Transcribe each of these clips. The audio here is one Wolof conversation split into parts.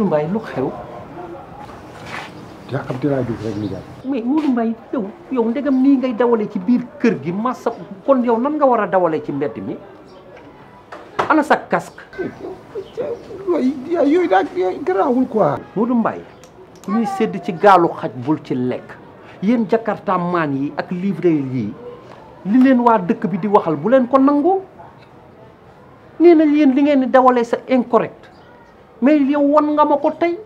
Modou Mbaye lu xew. yaa xam te laa gis rek nijaay. mais Modou Mbaye yow ndegam nii ngay dawalee ci biir kër gi massa kon yow nan nga war a dawalee ci mbedd mi ana sa casque. yooyu daal garaawul quoi. Modou Mbaye ñuy sédd ci gaalu xaj bul ci lekk yéen jakarta maan yi ak livreur yi li leen waa dëkk bi di waxal bu leen ko nangu nee na yéen li ngeen di dawalee sa incorrect mais yow won nga ma ko tey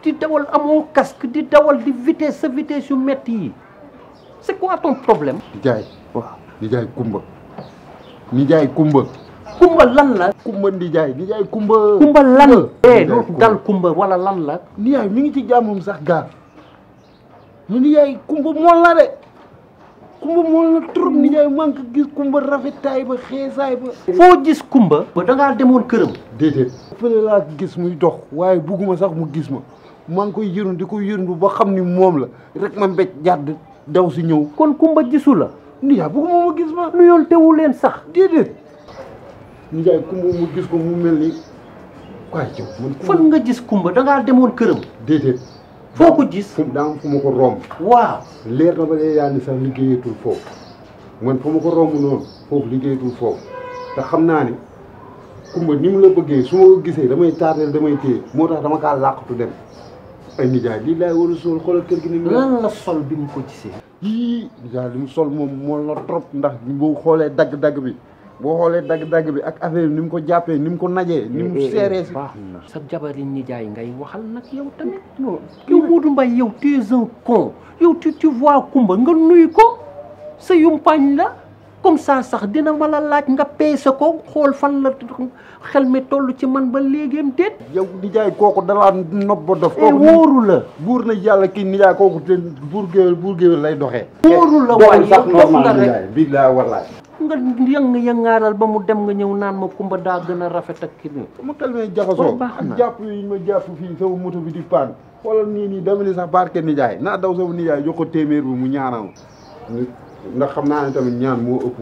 di dawal amoo casque di dawal di vitesse sa vitesse yu metti yi c'est quoi ton problème. nijaay waaw nijaay kumba nijaay kumba. kumba lan la. kumba nijaay kumba. kumba lan. lu dal kumba wala lan la. nijaay mi ngi ci jàmmam sax gaar mais nijaay kumba mool la de kumba mool la trop nijaay maa ngi ko gis kumba rafetaay ba xeesaay ba. foo gis kumba. ba da ngaa demoon këram. déedéet. fële laa gis muy dox waaye bugguma sax mu gis ma maa ngi koy yërundu di ko yërundu ba xam ni moom la rek ma mbéj jàdd daw si ñëw. kon kumba gisu la. nijaay bugguma ma gis ma. nu yoon tewu leen sax. déedéet. nijaay kumba mu gis ko mu mel ni waaye yow man. fan nga gis kumba da ngaa demoon këram. déedéet. foo ko gis. daa am fu ma ko romb. waaw. leer na ba dee yaa ni sax liggéeyatul foofu man fu ma ko romb noonu foofu liggéeyatul foofu te xam naa ni kumba ni mu la bëggee su ma ko gisee damay tardel damay téye moo tax dama kaa làqatu dem ay nijaay lii laay war a sol xoolal kër gi ni mu. lan la sol bi mu ko gisee. yii nijaay li mu sol moom mool na trop ndax boo xoolee dagg-dagg bi boo xoolee dagg-dagg bi ak affaire ni mu ko jàppee ni mu ko najee ni mu seeree si. baax na sa jabari nijaay ngay waxal nag yow tamit. yow Modou Mbaye yow tu es un con yow tu vois kumba nga nuyu ko sa yumpaañ la comme ça sax dina ma la laaj nga peese ko xool fan la xel mi toll ci man ba léegeem déet. yow nijaay kooku dalaa nopp ba dof. wóoru la. buur na yàlla kii nijaay kooku te buur géwél lay doxee. wóoru la waaye yow dof nga rek nijaay bii laa wallaay. nga yëngaaral ba mu dem nga ñëw naan ma kumba daa gën a rafet ak kii nii. mu calmé jaxasoo ak jàpp yi ma jàpp fii sama moto bi di paan xoolal nii dama ne sax barke nijaay naa daw sama nijaay jox ko téeméer bi mu ñaanal ndax xam naa ne tamit ñaan moo ëpp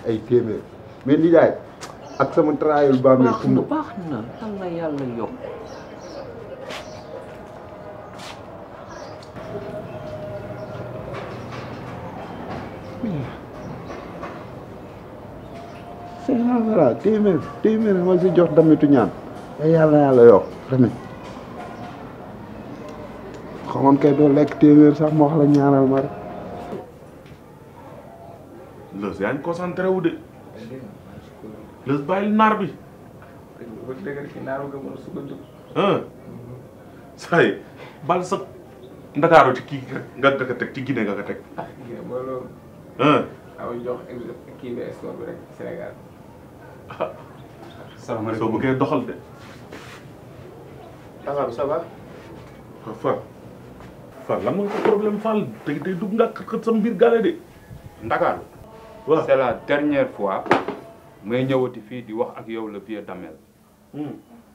ay téeméer mais nijaay ak sama traayul ba mel kumba baax na xam na yàlla yokk. voilà téeméer ma si jox damitu ñaan yàlla yokk tamit xamoon kay doo lekk téeméer sax ma wax la ñaanal ma rek. Leuz yaa ngi concentré wu de Leuz bàyyil naar bi. say bal sa ndakaaru ci kii nga ko teg ci Guinée nga ko teg. jox kii bi escort bi rek Sénégal. salaamaaleykum soo bëggee doxal de. ça va. Fall lan mooy ko problème Fall tey dugg nga xët sa mbir gaale de. Ndakaaru. waaw c'est la dernière fois may ñëwati fii di wax ak yow le vieux Damel.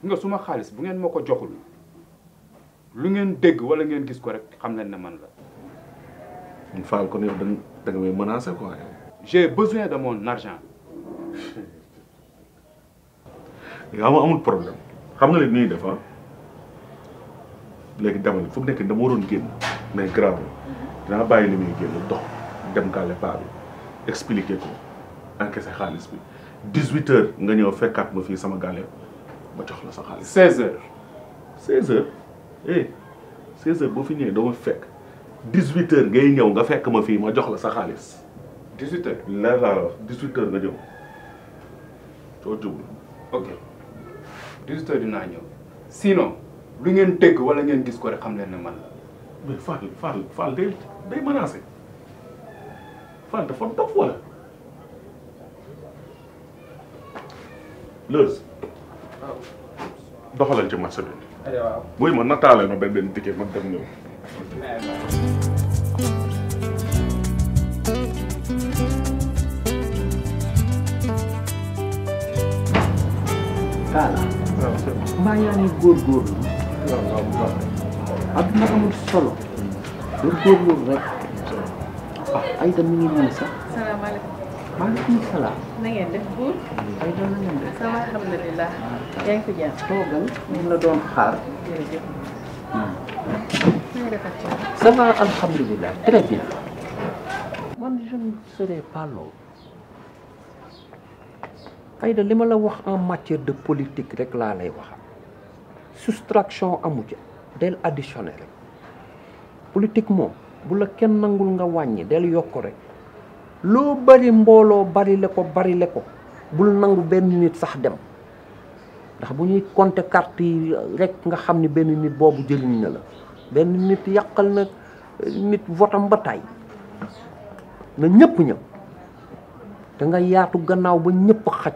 nga suma xaalis bu ngeen ma ko joxul lu ngeen dégg wala ngeen gis ko rek xam leen ne man la. Fall kon yow da nga may menacer quoi. j'ai besoin de mon argent. yaa ma amul problème xam nga léegi nii def léegi demal fu mu nekk dama waroon génn mais grave dinaa bàyyi li muy génn dox dem gàlle paa bi expliquer ko encaissé xaalis bi 18h nga ñëw fekkaat ma fii sama gàlle ma jox la sa xaalis. 16h. 16h 16h boo fi ñëwee doo ma fekk 18h ngay ñëw nga fekk ma fii ma jox la sa xaalis. 18h. leer laa la wax 18h nga ñëw soo jublu. ok 18h dinaa ñëw sinon lu ngeen dégg wala ngeen gis ko rek xam leen ne man la. mais Fall day menacé Fall dafa dof wala. Leuz. waaw. doxalal ci marché bi. waaw. buy ma nataale ma benn ticket ma dem ñëw. Kaala. mbaa yaa ngi góorgóorlu. adduna amul solo. góorgóorlu rek. Aïda mi ngi nii sax. salaamaaleykum. maaleykum salaam. na ngeen def buur. ay doon na ngeen def. ça va alhamdulilah. yaa ngi fi jàmm. toogal ñu la doon xaar. jërëjëf. na nga def ak ça va alhamdulilah très bien. man je ne serai pas long. Aïda li ma la wax en matière de politique rek laa lay wax soustraction amu ci del additionné rek politique moom bu la kenn nangul nga wàññi del yokk rek loo bari mbooloo bari le ko bul nangu benn nit sax dem ndax bu ñuy compter carte yi rek nga xam ni benn nit boobu jëriñ na la benn nit yàqal na nit votam ba tàyyi na ñëpp ñëw te nga yaatu gannaaw ba ñëpp xaj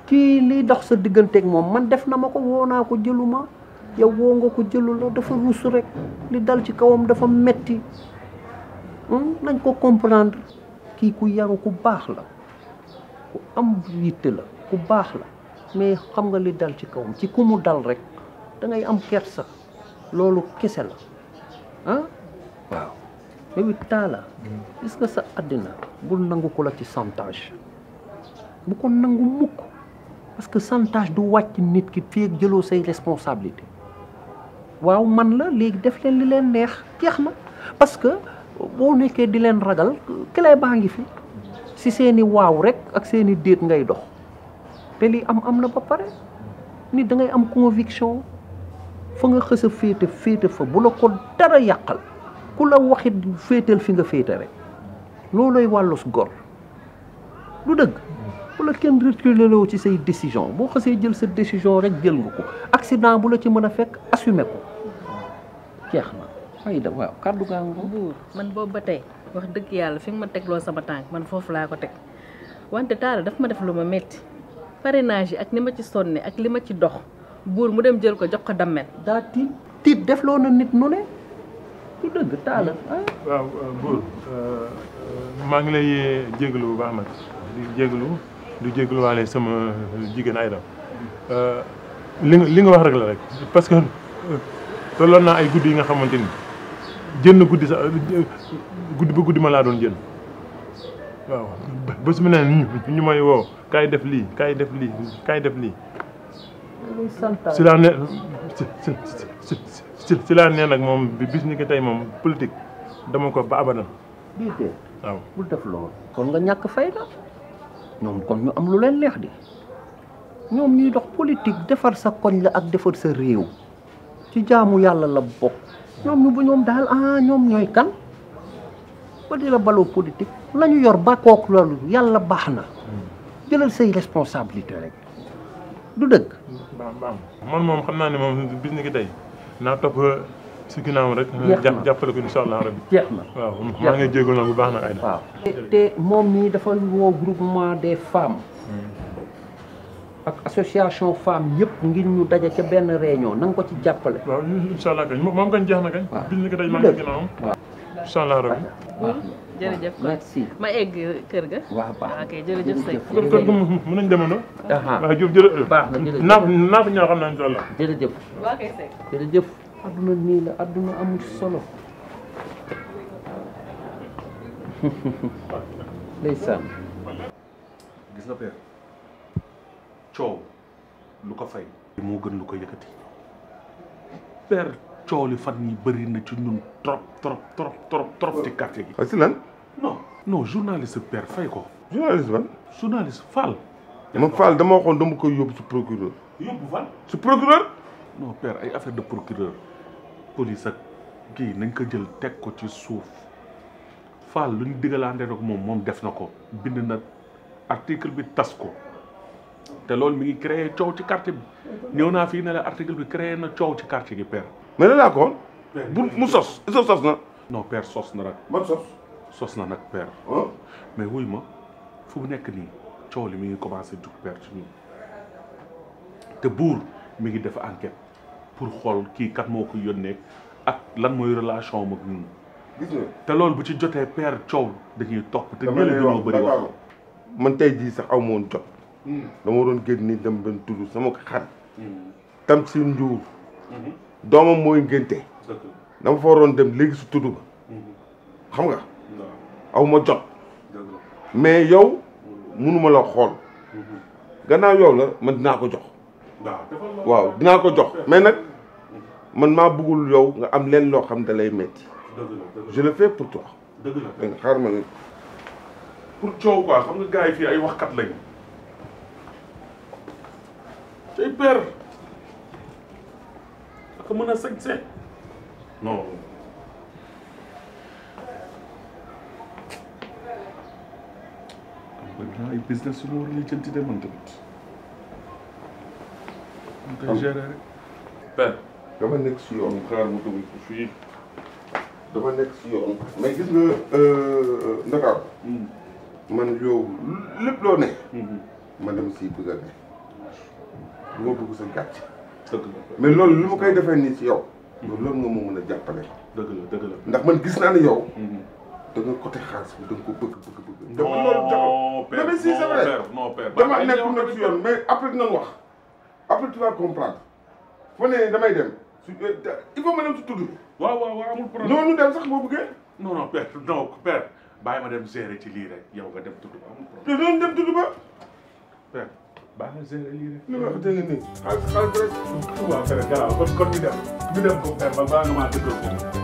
ci liy dox sa digganteeg moom man def na ma ko woo naa ko jëluma yow woo nga ko jëlu la dafa ruus rek li dal ci kawam dafa metti nañ ko comprendre kii ku yaru ku baax la ku am yitte la ku baax la mais xam nga li dal ci kawam ci ku mu dal rek da ngay am kersa loolu kese la ah waaw yow it taala gis nga sa àddina bul nangu ko la ci chantage bu ko nangu mukk parce que chantage du wàcc nit ki fii ak jëloo say responsabilité waaw man la léegi def leen li leen neex jeex na parce que boo nekkee di leen ragal clé baa ngi fi si seeni waaw rek ak seeni déet ngay dox te li am na ba pare nit da ngay am conviction fa nga xës a féete fa bu la ko dara yàqal ku la waxit féetal fi nga féete rek looloy wàllus gor du dëgg bu la kenn reculer loo ci say décision boo xasee jël sa décision rek jël nga ko accident bu la ci mën a fekk assumer ko jeex na Aïda waaw kàddu gaa nga buur man boobu ba tey wax dëgg yàlla fi nga ma tegloo sama tànk man foofu laa ko teg wante taala daf ma def lu ma métti parrainage yi ak ni ma ci sonne ak li ma ci dox buur mu dem jël ko jox ko dammel daa tiit def loo na nit nu ne du dëgg taala waaw buur maa ngi lay jégalu bu baax nag di jégalu waale sama jigéen Aïda li nga wax rek la rek parce que tolloon naa ay guddi yi nga xamante ni jënn guddi sax guddi ba guddi ma laa doon jënd waaw ba su ma nee ñu may woo kaay def lii kaay def lii kaay def lii si laa ne si laa nee nag moom bis ni ki tey moom politique dama ko ba abadan déedéet waaw bul def loolu kon nga ñàkk fayda ñoom kon ñu am lu leen neex di ñoom ñuy dox politique defar sa koñ la ak defar sa réew ci jaamu yàlla la bokk ñoom daal ñoom ñooy kan ba di la baloo politique la ñu yor ba kook loolu yàlla baax na jëlal say responsabilité rek du dëgg man moom xam naa ne moom bis ni ki tey naa topp si ginnaaw rek jàppale ko incha allah rabbi jeex na waaw maa ngi jégalu nag bu baax nag Aïda waaw te moom mii dafa woo groupement des femmes ak association femmes yëpp ngir ñu daje ca benn réunion na nga ko ci jàppale waaw incha allah kañ moom kañ jeex na kañ bis ni ki tey maa ngi ginnaawam incha allah rabbi jërëjëf merci ma egg kër ga waaw baax ok jërëjëf sëñ kër ga mën nañ demandoo waaw Diop jërëjëf baax na jërëjëf naa fi ñoo xam naa incha allah jërëjëf waa kay sëñ jërëjëf adduna nii la adduna amul solo ndeysaan gis nga père coow lu ko fay moo gën lu ko yëkkati père coow li fan yi bëri na ci ñun trop ci quartier gi si lan non journaliste père fay ko journaliste ban journaliste Fall man Fall dama waxoon dama koy yóbbu si procureur yóbbu Fall si procureur non père ay affaire de procureur police ak kii nañ ko jël teg ko ci suuf Fall lu ñu digalaande rek moom def na ko bind na article bi tas ko te loolu mi ngi créé coow ci quartier bi ñëw naa fii ne la article bi créé na coow ci quartier gi père mais la laa ko bu mu sos na non père sos na rek man sos na nag père mais wuy ma fu mu nekk nii coow li mi ngi commencé jug père ci ñun te buur mi ngi def enquête pour xool kii kat moo ko yónnee ak lan mooy relation am ak ñun gis nga te loolu bu ci jotee père coow dañuy topp te ñële dañoo bëri wax man tey jii sax aw ma woon jot dama doon génn nii dem benn tudd sama xarit tam si njuur doomam mooy ngénte dama fa waroon dem léegi si tudd ba xam nga aw ma jot mais yow mënuma la xool gannaaw yow la man dinaa ko jox waaw dinaa ko jox mais nag man maa bëggul yow nga am leen loo xam da lay metti je le fais pour toi dëgg la danga xaar ma ne pour coow quoi xam nga gars yi fii ay waxkat lañu tey père ak mën a sañse non am ay business yu ma war a lijjanti de man tamit man koy gérer rek père dama nekk si yoon xaar mu dugg fii dama nekk si yoon mais gis nga Ndakaar man yow lépp loo ne man dama siy bëgg a ne lu ma bëgg sa gàcc mais loolu li ma koy defee nii si yow loolu nga ma mën a jàppale dëgg la ndax man gis naa ne yow da nga côté xaalis bi da nga ko bëgg dama loolu jaxal mais si c'est vrai non père dama nekk nag si yoon mais après dinañ wax après tu vas comprendre fa ne damay dem il faut ma dem si tudd waaw amul problème non ñu dem sax boo bëggee non père bàyyi ma dem gérer ci lii rek yow nga dem tudd ba amul problème te doon dem tudd ba père bàyyi ma gérer lii rek li ma wax dëgg nii xaalis rek waaw père garaaw kon ñu dem ko père ba baa nga maa dëggal ko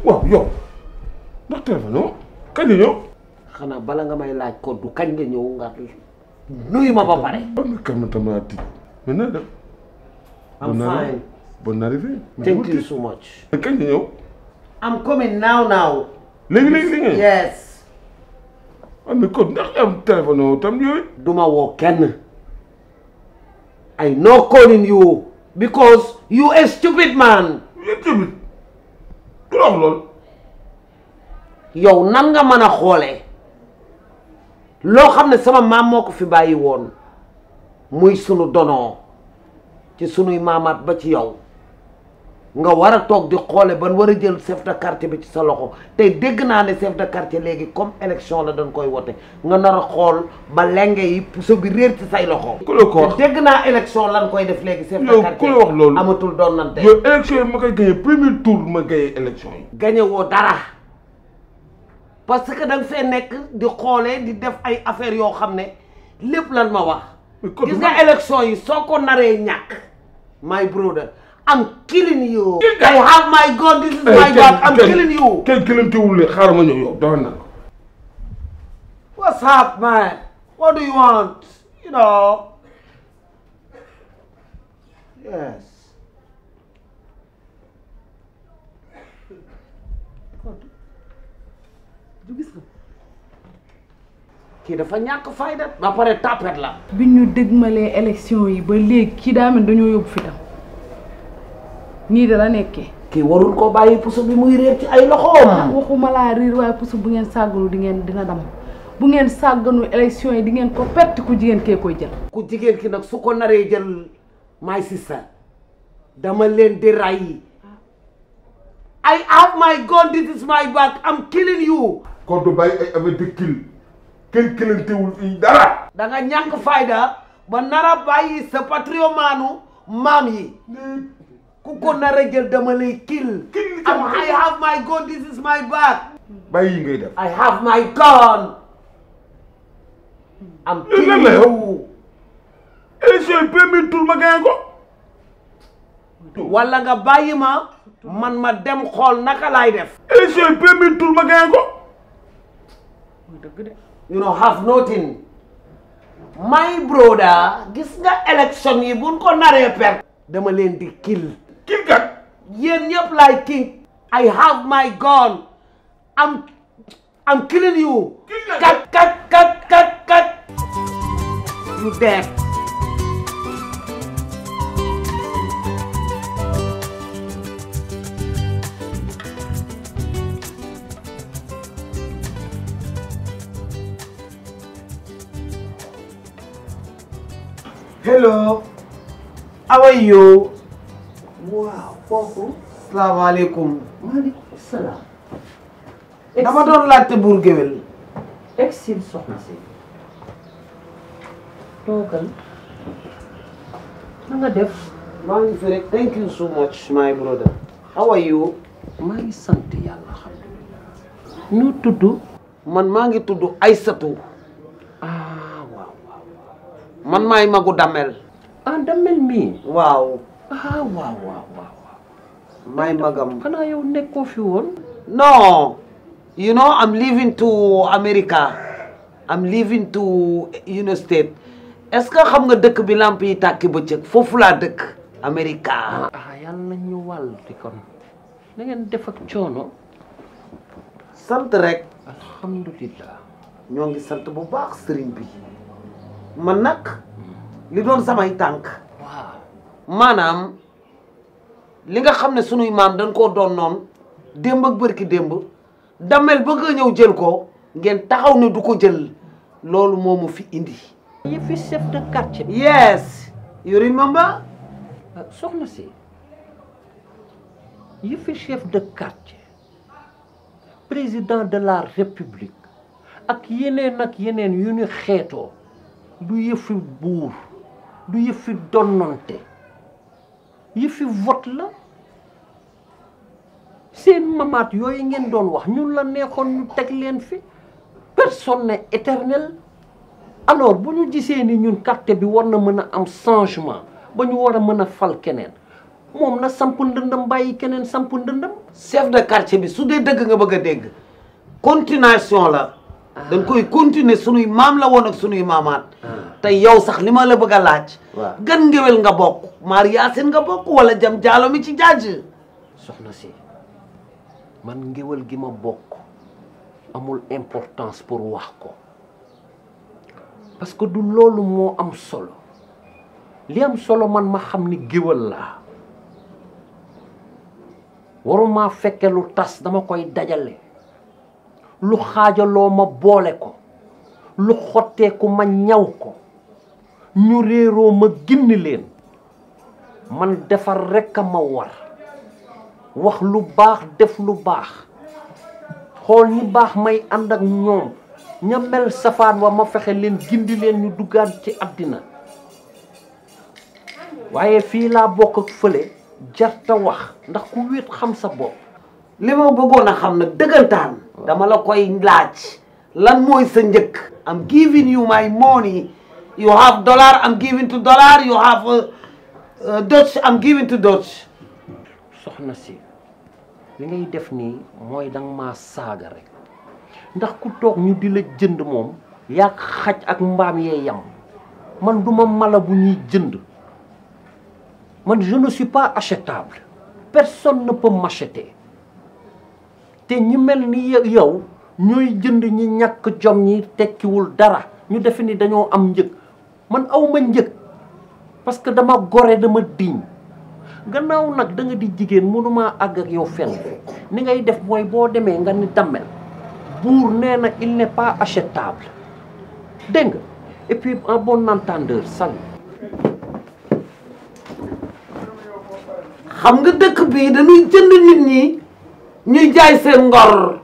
waaw yow ndax téléphone yow kañ la ñëw. xanaa bala nga may laaj ko du kañ nga ñëw nga nuyu ma ba pare. am na kam tamit tiit mais na dem. I'm fine. Bonne arrivée. Thank you so much. kañ la ñëw. I'm coming now. léegi. Yes. ah mais kon ndax am téléphone yow tam yooyu. duma woo kenn. I no calling you because you a stupid man. you stupid. ku la wax loolu. yow nan nga mën a xoolee loo xam ne sama maam moo ko fi bàyyi woon muy sunu donoo ci sunuy maamaat ba ci yow nga war a toog di xoole ban war a jël chef de quartier bi ci sa loxo tey dégg naa ne chef de quartier léegi comme élection la dañ koy wote nga nar a xool ba lenge yi puso bi réer ci say loxo. ku la ko wax dégg naa élection lan koy def léegi chef de quartier ku la wax loolu amatul doon nante. yow élection yi ma koy gagné premier tour ma gagné élection yi. gagné woo dara. parce que da nga fee nekk di xoolee di def ay affaires yoo xam ne lépp lan ma wax. gis nga élection yi soo ko naree ñàkk. my brother I'm killing you. I have my gun, this is my gun, I'm killing you. kenn kilantewul xaaral ma ñëw yow dawal naa ko. What's up man? What do you want? You know. Yes. du gis nga kii dafa ñàkk fayda ba pare tapet la. bi ñu dégmalee élection yi ba léegi kii daa mel dañoo yóbbu fitam nii da la nekkee. kii warul ko bàyyi puso bi muy réer ci ay loxoom. waxuma laa riir waaye puso bu ngeen sàgganu dina dam bu ngeen sàgganu élection yi di ngeen ko perte ku jigéen kee koy jël. ku jigéen ki nag su ko naree jël my sister dama leen di ray. I have my gun, this is my back, I'm killing you. kon du bàyyi ay avec de kill kenn kilantewul fii dara. da nga ñàkk fayda ba nara bàyyi sa patriomaanu maam yi. ku ko nara jël dama lay kill. I have my gun, this is my back. bàyyi yi ngay def. I have my gun. I'm killing you. élection yi premier tour ma gagné ko. wala nga bàyyi ma man ma dem xool naka laay def. élection yi premier tour ma gagné ko. you know have nothing. my brother gis nga élection yi buñ ko naree perte. dama leen di kill. kill kat. yéen ñëpp laay king. I have my gun. I'm killing you. kat kat kat kat kat. you dead. Hello. How are you? Wow. Salaamaaleykum. Maaleykum salaam. dama doon laajte buur géwél. exil soxna si toogal na nga def. maa ngi fi rek. Thank you so much my brother. How are you? maa ngi sant yàlla alhamdulilah. ñu tudd. man maa ngi tudd Aysatu. waaw. man maay magu Damel. Damel mii. waaw. waaw. maay magam. xanaa yow nekkoo fi woon. No, you know, I'm leaving to America. I'm leaving to United States. Est-ce que xam nga dëkk bi lamp yi tàkki bëccëg foofu laa dëkk America. yàlla na ñu wàll di kon da ngeen def ak coono. sant rek. alhamdulilah. ñoo ngi sant bu baax sëriñ bi. man nag li doon samay tànk. waaw. maanaam li nga xam ne sunuy maam dañ koo doon noonu. démb ak bërki démb Damel bëgg a ñëw jël ko ngeen taxaw ne du ko jël loolu moo mu fi indi. yëfi chef de quartier. yes you remember. soxna si yëfi chef de quartier président de la république ak yeneen yu ñu xeetoo du yëfi buur du yëfi donnante yëfi vote la. seen mamaat yooyu ngeen doon wax ñun la neexoon ñu teg leen fi personne n'est éternel alors bu ñu gisee ni ñun quartier bi war na mën a am changement ba ñu war a mën a fal keneen moom na samp ndëndam bàyyi keneen samp ndëndam. chef de quartier bi su dee dëgg nga bëgg a dégg continuation la. dañ koy continuer sunuy maam la woon ak sunuy maamaat. te yow sax li ma la bëgg a laaj. waaw gan ngéwél nga bokk. maar yaasin nga bokk wala jam jaalo mi ci jaaj. soxna si. man ngéwél gi ma bokk amul importance pour wax ko parce que du loolu moo am solo li am solo man ma xam ni géwél laa waruma fekke lu tas dama koy dajale lu xaajaloo ma boole ko lu xotteeku ma ñaw ko ñu réeroo ma gindi leen man defar rekk a ma war wax lu baax def lu baax xool ñi baax may ànd ak ñoom ña mel safaan wa ma fexe leen gindi leen ñu duggaat ci àddina waaye fii laa bokk ak fële jarta wax ndax ku wéet xam sa bopp. li ma bëggoon a xam nag dëggantaan dama la koy laaj lan mooy sa njëkk. I'm giving you my money you have dollar I'm giving to dollar you have Dutch I'm giving to Dutch. soxna si li ngay def nii mooy danga maa saaga rek ndax ku toog ñu di la jënd moom yaa xaj ak mbaam yee yam man duma mala bu ñuy jënd man je ne suis pas achetable personne ne peut m'acheter te ñu mel ni yow ñooy jënd ñi ñàkk jom ñi tekkiwul dara ñu defe ni dañoo am njëg man awma njëg parce que dama gore dama diñ gannaaw nag da nga di jigéen mënumaa àgg ak yow fenn ni ngay def mooy boo demee nga ni Damel buur nee na il n'est pas achetable dégg nga et puis en bon entendeur salut. xam nga dëkk bii dañuy jënd nit ñi ñuy jaay seen ngor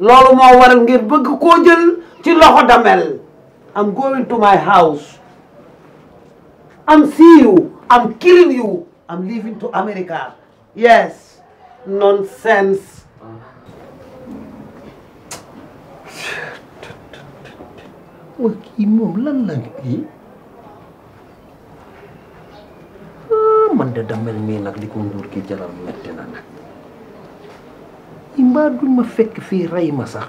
loolu moo waral ngir bëgg koo jël ci loxo Damel. I'm going to my house. I'm see you. I'm killing you. I'm leaving to America. Yes. Nonsense. waa kii moom lan la kii man de Damel mii nag li ko nguur gi jaral metti na nag mbaa duñ ma fekk fii rey ma sax.